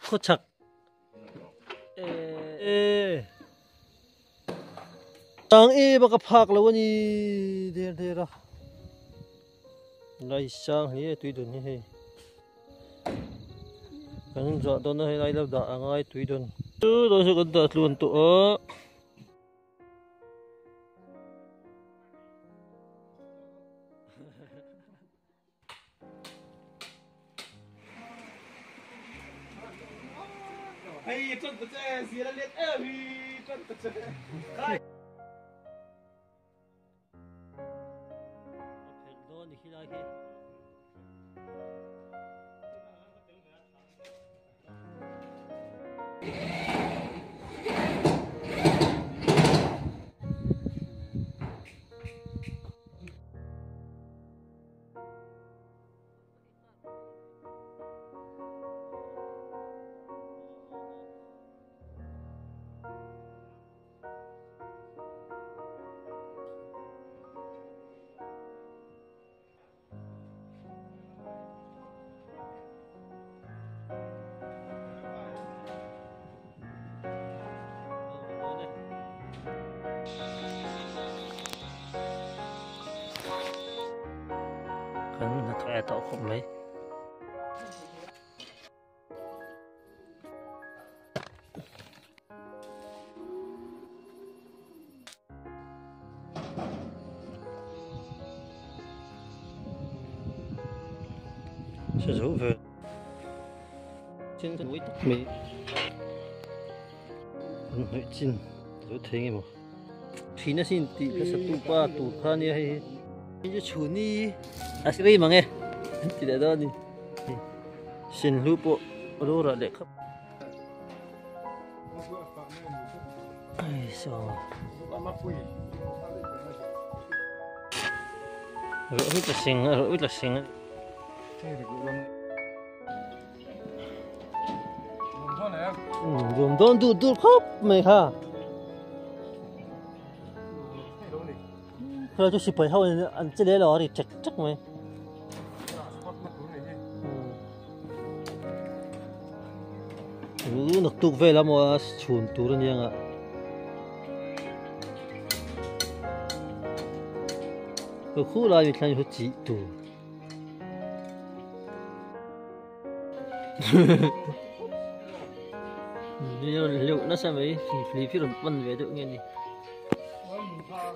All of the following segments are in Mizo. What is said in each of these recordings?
Khawchhak e tang e baka phak lo ani der der a lai sang hle tui dun hi hei kan zawh dawn a hei lai lo dah a ngai tui dun chu dawn chu kan dah tluan tawh a. Kan hnathawh eh tawh khawp mai. Sẽ rủ về trên núi tóc mì nội chin rủ thế nghe mà thì nó xin tị cái sập tu pa tu kha nia hei hi chu chhuni a si mang e ti leh dawn a ni sin hlu pawh ro rah leh khap ai saw ro hi ta sing ro hi ta sing Ruam dawn duh dur khawp mai kha. Kha chu sipai ho an che leh lo a ri ṭek ṭek mai. Chu naktuk vel a maw a chhun tur a nia. Khu lai mi thlan hi chih tur. Leuh nasa mai hli khi rawn pan ve deuh nge ni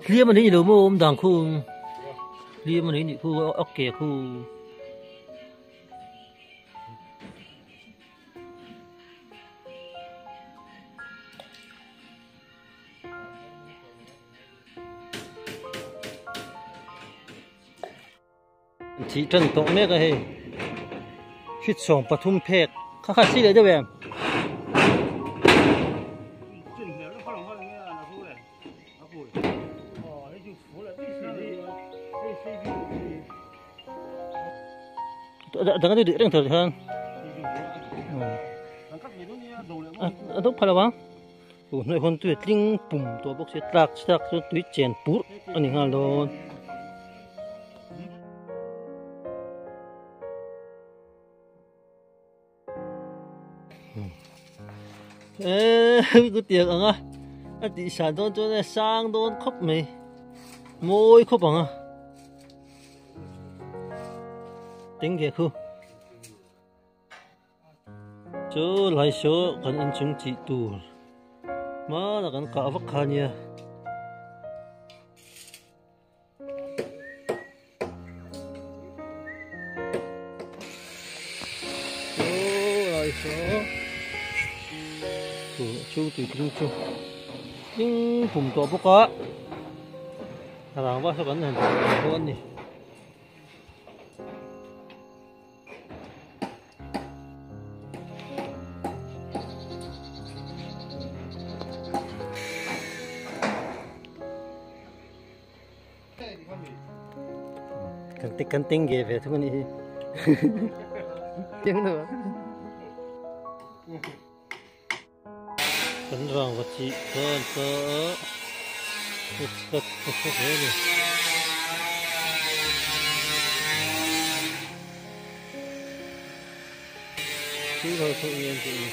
hliam a ni lo maw awm dang khu hliam a ni nih khu a ke khu Thih tan tawh mek a hei hrit sawm pathum phek kha kha si leh deuh em. Dang a reng thei hian a dawk phal lo ang tun hnuaiah khawn tui a tling pum tawh bawk sia tlak chhiak chu tui chen purh a ni nghal dawn. Eee ku tiang ang a a tih san dawn chuan a sang dawn khawp mai mawi khawp ang a teng ge khu chu lai saw kan inchung chih tur hmana kan kah vak kha nia. Chu tui tling chu tling pum tawh bawk a rangva saw kan han dawn a ni. Kan teng ge ve thung a nih hi. Teng lo. Kan rang va chih khan ta a. Ka ka hle a ni. Thu lai khu enge an tih ni.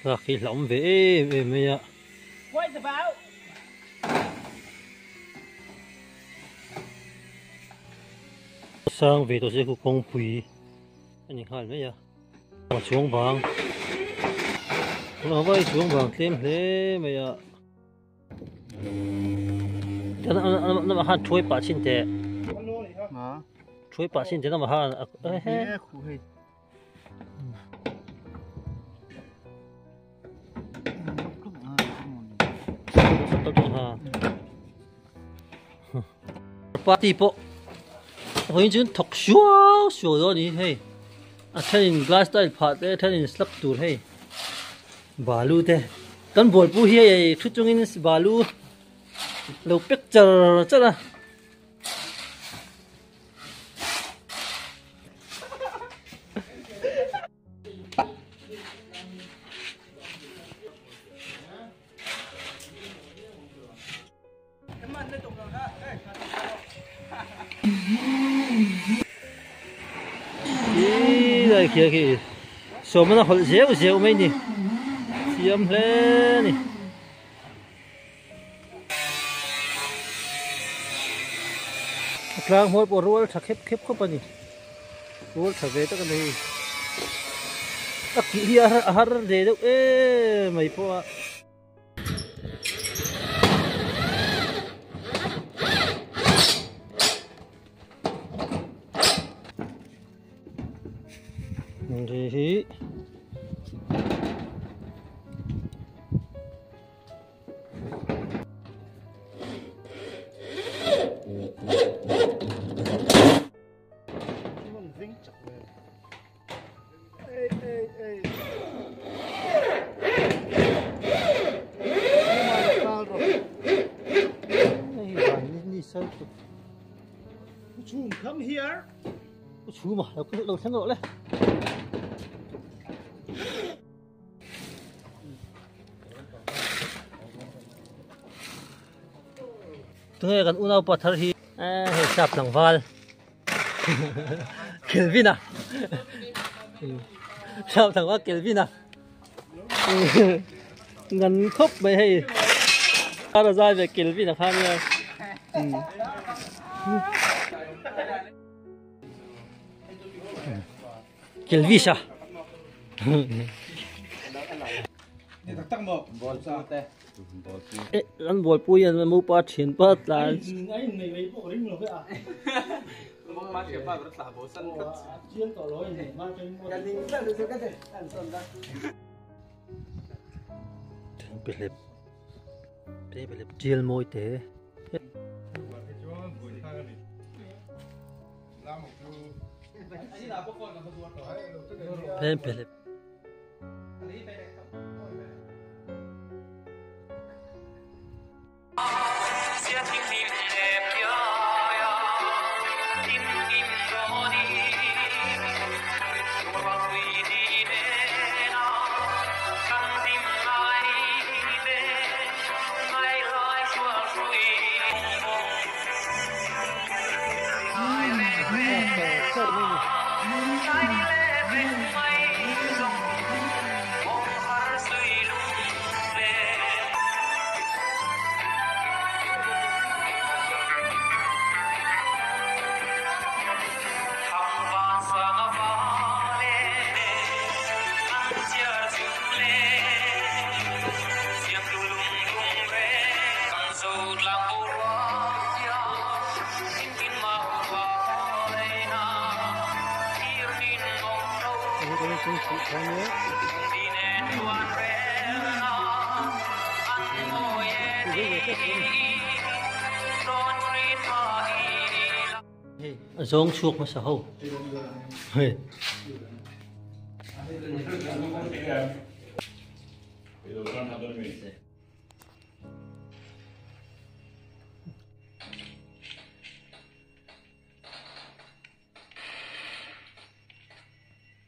Thlalak hi hlauhawm ve em em mai a. Sang ve tawh se khu kawngpui a ni nghal mai a. A chuang vang a vai chuang vang tlem hle mai a. Nama khan thuai pah chin teh. Thuai pah chin teh nama khan. Party pawh vawiin chuan thawk suau suau dawn a ni hei a thenin glass tile phah te a thenin slab tur hei balu te kan bualpu hi hei thu chungin balu lo pek char char a. Khi khi khi sawm a hawlh zeuh zeuh mai ni siam hle ni. A tlang hmual pawh rual tha khep khep khawp a ni rual tha ve tak a ni hei a kih hi a har ve deuh em mai pawh a. Hei hi Come here. Chú mà, đâu thleng rawh le. Tunge kan unau pa thar hi hei sap tlangval Kelvin a sap tlangval Kelvin a ngan khawp mai hei a zai ve Kelvin a kha nia Kelvis a. An bualpui an mupa thianpa tlan. Pelep pelep tial mawi te. Pelep. A zawng chhuak hmasa ho hei.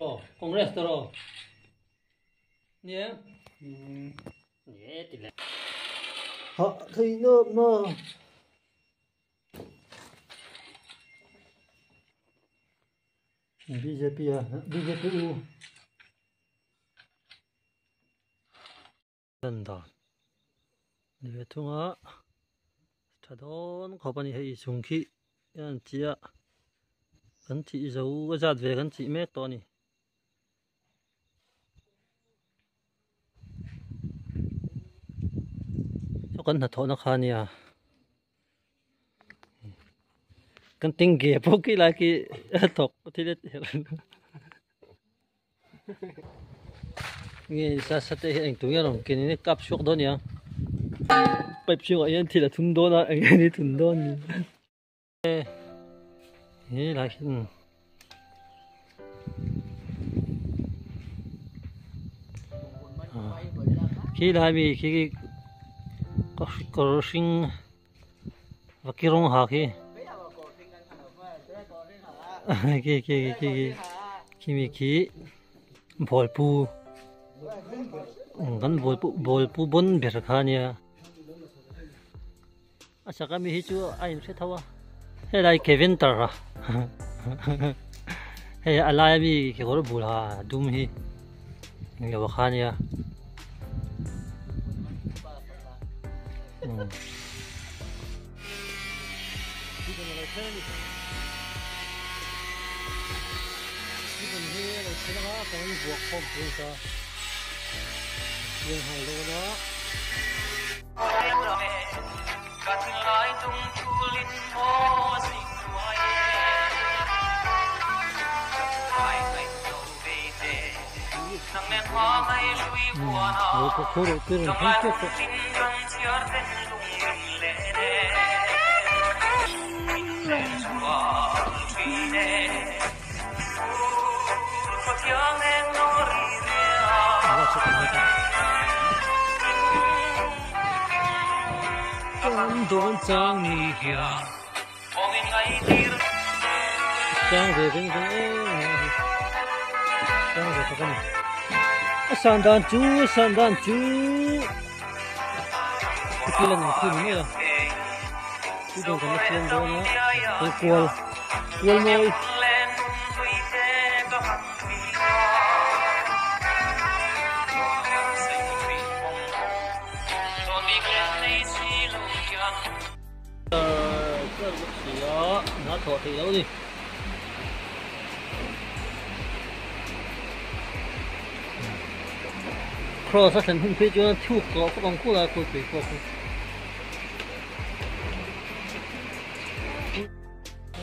Aw Congress te rawh nia ni e ti le. Hah theih nawk na. Bjp a bjp u. Lan dan ni ve thung a tha dawn khawp a ni hei chung khi hian chiah kan thih zo a zat ve kan chih mek tawh a ni. Saw kan hnathawhna kha a nia kan ting ge pawh khi lai khi a thawk thil a ti Nge sa sa te hi eng tur nge a rawn ken in kap chhuak dawn nia pipe chhungah hian thil a thun dawn a eng nge ni thun dawn ni he lai hian khi lai mi khi kawr hring vaki rawng ha khi khi khi khi khi mi khi bawlpu kan bawlpu bawlpu bawn ber kha ania a chak ami hi chu a inhre tho a helai Kevin tar a hei a lai ami kekawr bul ha dum hi englo kha ania. Chang ve veng veng em em a hi chang ve tak a ni a san dan chu a san dan chu khiti lan ang khi ni mai a chu dawn kan la siam dawn a he kual kual mawi. Hna thawh theih loh a ni. Cross a thlen hun phei chuan thuk tawh khawp ang khulai khawlpui pawh khu.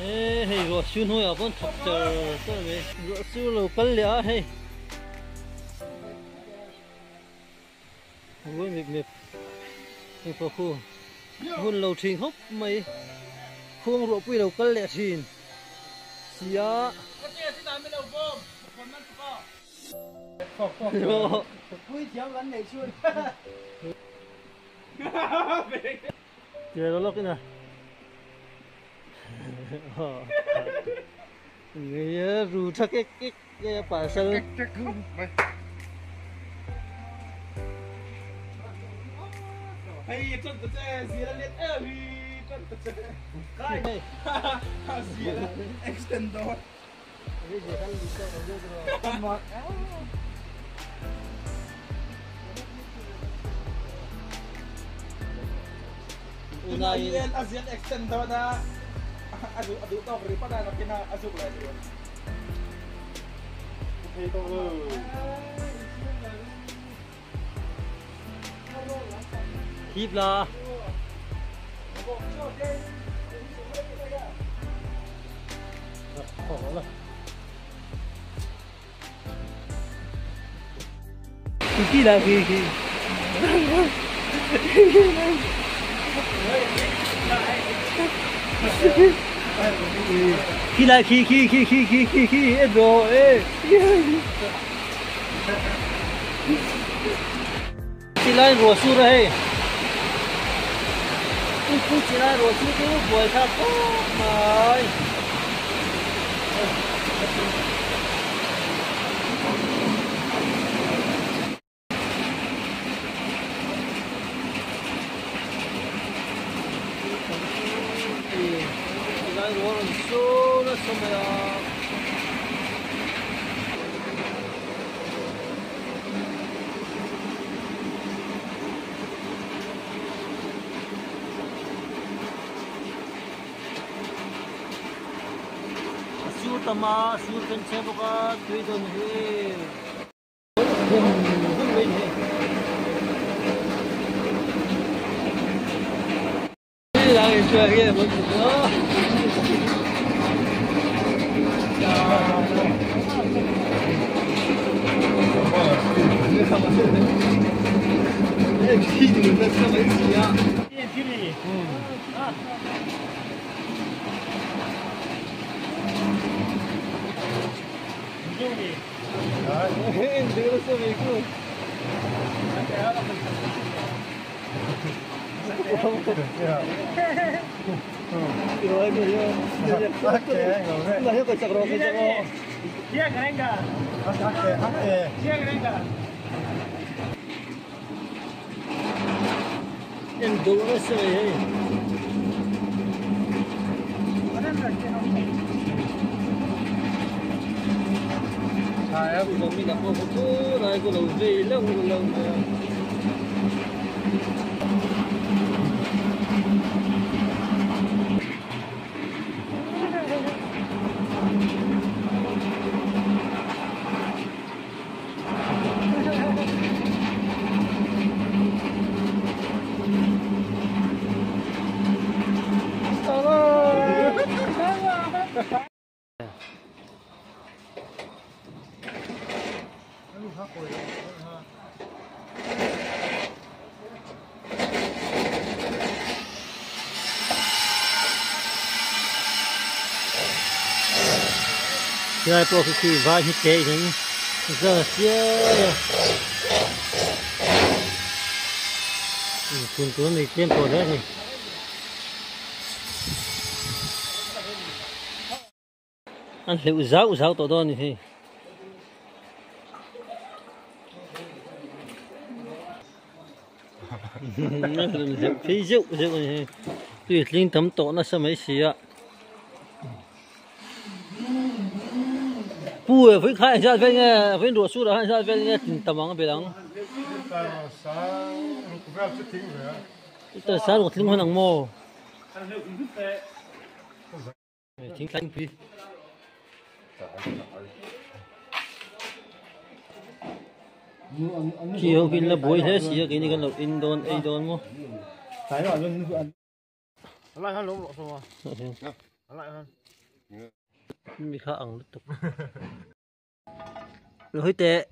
E hei ruah sur hnuaiah pawh an thawk char char mai. Ruah sur lo kal leh a hei. Ruai mep mep hei pawh khu hun lo thin khawp mai khuang ruah pui lo kal leh thin sia. Tia lo lawk ina Nge ru tha kek kek nge a pasal. Hei tan ta che zia let e hi tan ta che kai zia extend dot. Unai a zian extend dawn a a duh tawk ri pat a nakin a a zuk leh tur. Thei tawh lo. Hip la. Khi là khi khi. Khi là khi khi khi khi khi khi khi hết rồi. Chỉ lại rùa su rồi. Chỉ lại rùa su cái buổi tháp mà. Tama sur pen che boka tui don hi lại chơi cái một nữa. Cái này khi vai như thế thì giờ xia thun tuấn này trên tổ đấy này ăn liệu giáo giáo tổ đó này thì phi rượu rượu này tuyệt linh tấm tổ nó sao mấy xí ạ. Bùi với khai ra với nghe với đồ su đó ra với nghe tầm bằng bề đắng. Tờ sáng một linh hồn ăn mò. Chính lãnh phi. Khi ông kinh là bùi thế xí cái này cái lộc in đôn in đôn mò. Lại hơn lỗ rồi mà. Lại hơn. Mình khá ăn liên tục. Rồi tệ.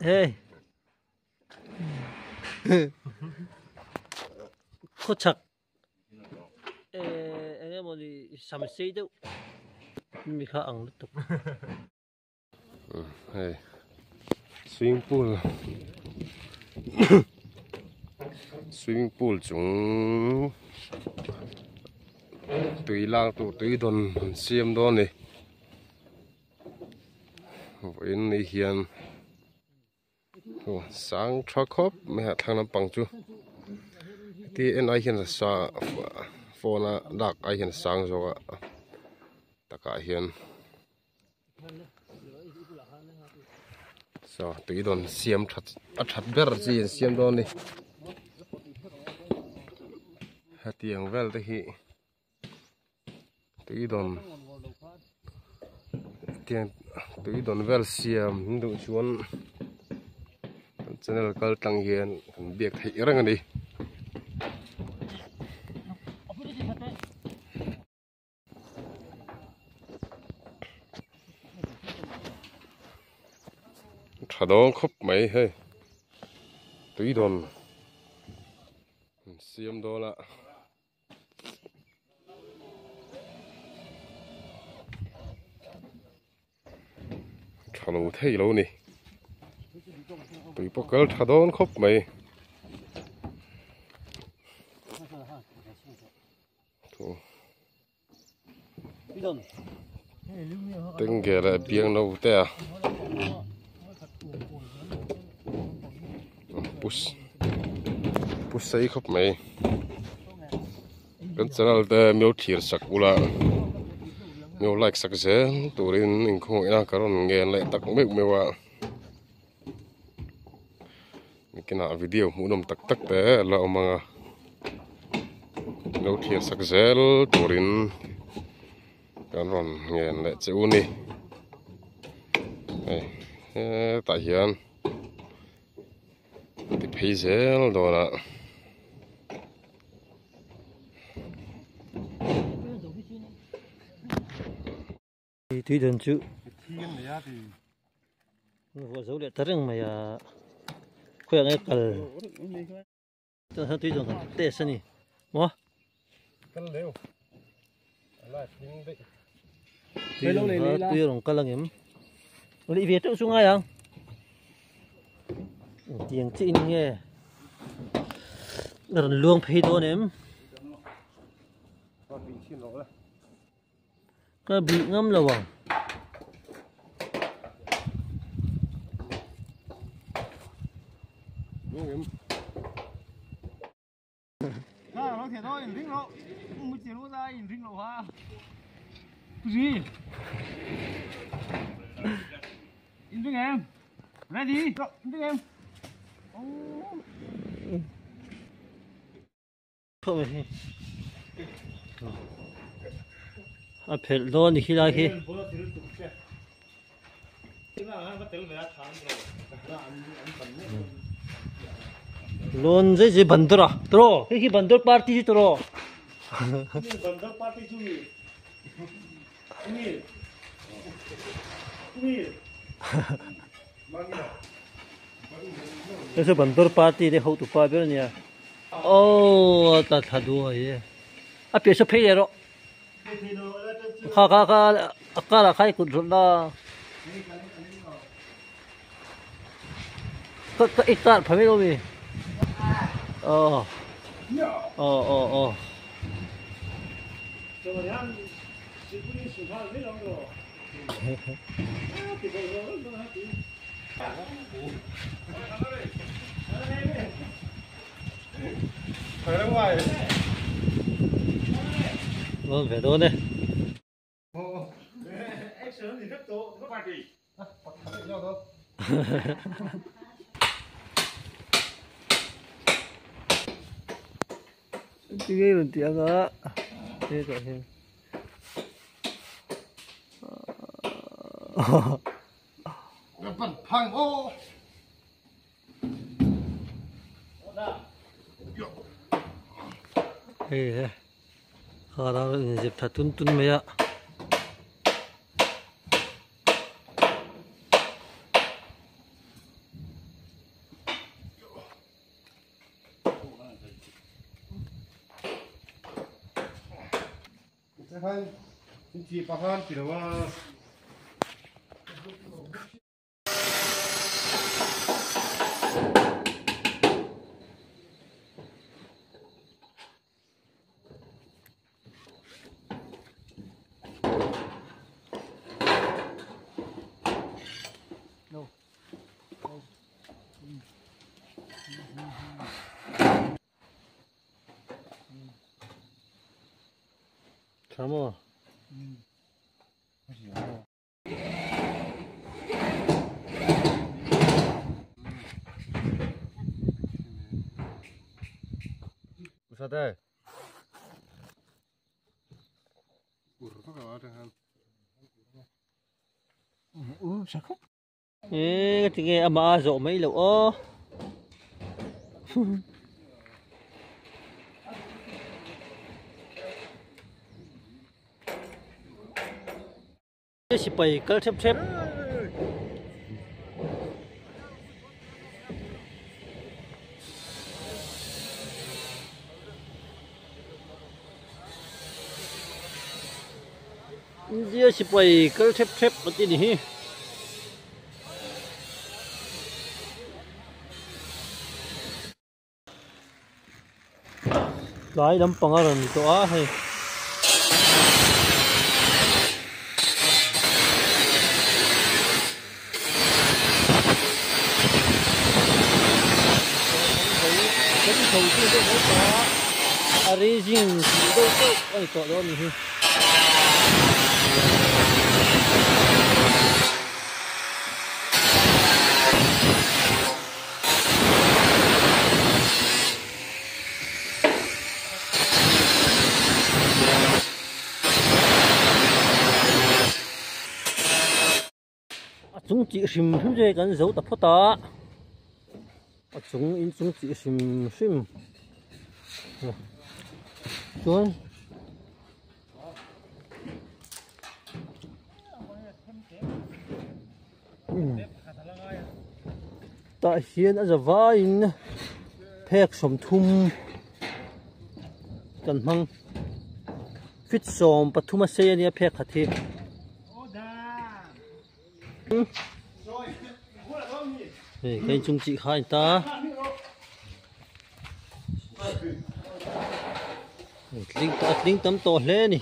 Hey. Khó chặt. Ê, em muốn đi sắm xe đâu. Mình khá ăn liên tục. Hey. Swimming pool. Swimming pool chúng tùy lang tụ tùy đồn xiêm đó này. Với này hiền sáng cho khóc mấy hạt thang năm bằng chú thì em ai hiền là sa phone là đặc ai hiền sáng rồi ạ tất cả hiền sao tùy đồn xiêm thật thật bớt gì xiêm đó này hạt tiền vel thì tùy đồn tiền tùy đồn vel xiêm đủ chuan channel kal tang hian kan biak thei reng ani thadong khop mai hei. Tuidawn an siam dawn a. Tha lo thei lo ni. Tui pawh kal tha dawn khawp mai. Tengge leh biang no te a pus pus sei khawp mai kan channel te mio thlir sak ula mio like sak zel turin inkhawngawihna ka rawn ngen leh tak meuh meuh a nikinah video hmuhnawm tak tak te a la awm ang a lo thlir sak zel turin kan rawn ngen leh che u ni hei hetah hian ti phei zel dawn a. Tui dan chu vuah zo leh ta reng mai a khawiah nge kal chuan hian tui dan kan test a ni maw tui dan kha tui a rawn kal ang em lih ve teuh chu ngai ang engtiang chiah in nge a rawn luang phei dawn em. Ka bih ngam lo ang. A phelh dawn ni khi lai khi. Lawn zai zai bandar a tro hei khi bandar party chu tro. Bandar party chu mi. Mi. Mi. Hei chu bandar party te hotu pa ber ania. Aww a tla thla duai e. A piah saw phei leh rawh. Kha kha kha a kar ah kha i kut rawlh la. Ka ka i kar pha mai lo mi. Aw aw aw aw. Ngon ve dawn e. Tinge rawn tih anga hetah hian. Hei he car a rawn inzep tha tun tun mai a. Tha maw? Ê cái nghe mà rộ mấy lẩu ô. Sipai kal thep thep. India sipai kal thep thep a ti ni hi. Tlai lampang a rawn tawh a hei. A raising deuh deuh a ni tawh dawn a ni hi. A chung chih hrim hrim chu hei kan zo ta phawt a a chung inchung chih hrim hrim chuan tah hian a za vaiin phek sawmthum kan hmang feet 13 a sei a nia phek khat hi. Hei ka inchung chih kha a ni ta a tling tam tawh hle a ni.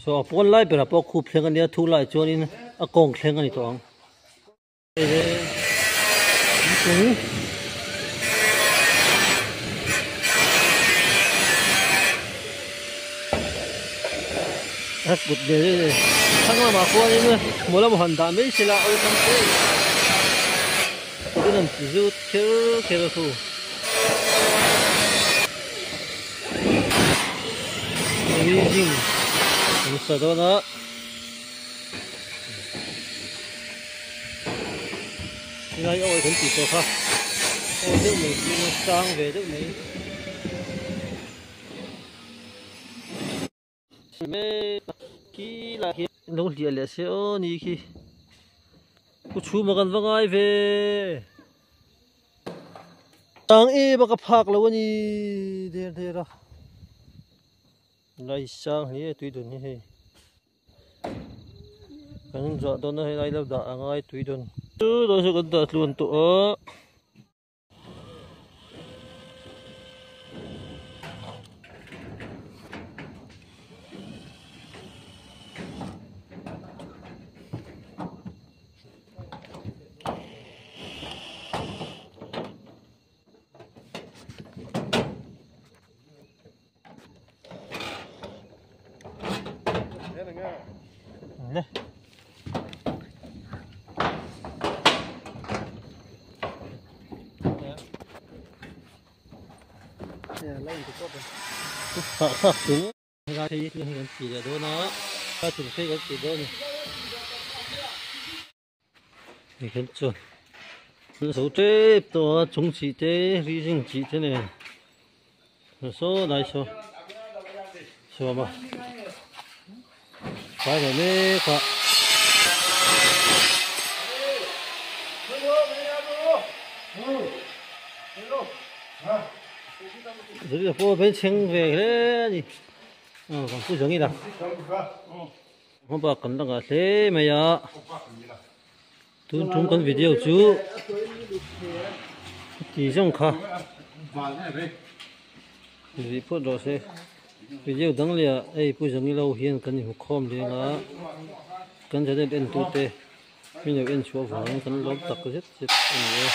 Saw a pawn lai berah pawh khup thleng a nia thuk laiah chuanin a kawng thleng a ni tawh ang. A kut thlang lamah khuanin hmu lamah han dah mai sela awlsam te in an ti zut kher kher a thu. Amazing an sa dawn a. Helai awi kan tih tawh kha awi deuh mai chu sang ve deuh mai. Khi lai khi lo hliah leh se aw ni khi pu chhuma kan va ngai ve tang em a ka phak lo a ni der der a lai sang hle a tui dun hi hei kan zah dawn a helai lo dah a ngai tui dun chu dawn chu kan dah tluan tawh a. Hei hian chuan an zo tep tawh a chung chih te rizing chih te nen saw lai saw suam a fai leh mek a. Zirlai pawh a chheng ve hle a ni kan pu zawng ila. Hmabak kan la ngah hle mai a tun tum kan video chu ti zawng kha rih phawt rawh se video dang leh ah hei pu zangi lo hian kan inhmu khawm leng a kan channel en tu te min lo en chhuah vangin kan lawm tak zet zet a ni e.